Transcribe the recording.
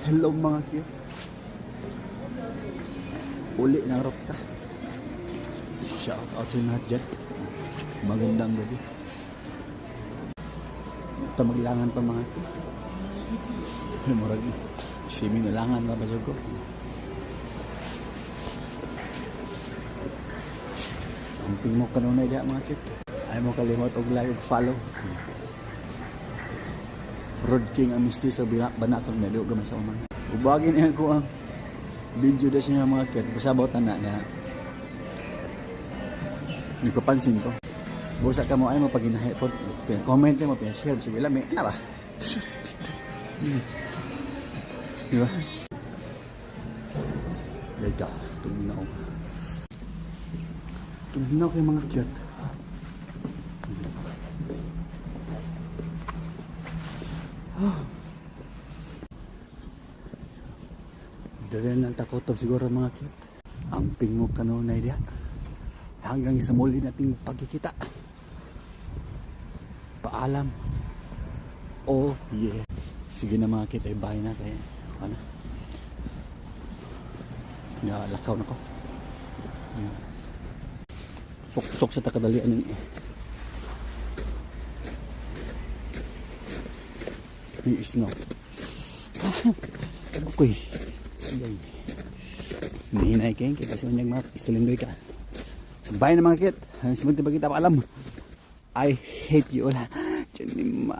Hello, mga cute. Uli na rokta. Shout out sa lahat dyan. Magandang gabi. Tamaglangan pa, mga cute. Murag simi nalangan na ba jud ko. Amping mo kanunay diha, mga cute. Ay mo kalimot og like ug follow. Road King ang mistiso banatong medyo gamay sa uman. Ubagin niya ko ang video da siya, mga cute. Pasabot na na. Hindi ko pansin ko. Busa ka mo ay mo paginahi po. Comment mo, pina-share. Sige lang, may ano ba? Di ba? Leka, tugnaw. Tugnaw kay, mga cute. Oh. Dali lang takotob siguro, mga cute. Amping mo kanunay diha. Hanggang sa muli nating pagkikita. Paalam. Oh yeah. Sige na, mga cute, ay bye na kaya. Ano? Ya, lakaw na ko. Ayan. Sok-sok sa takadalian yung snow. Agoy. Ay. Mihinay kay kay kasi unyag mga istulindoy ka. Bye na, mga kit. Hanggang sa muli kita, paalam. I hate you all. Diyan ni ma.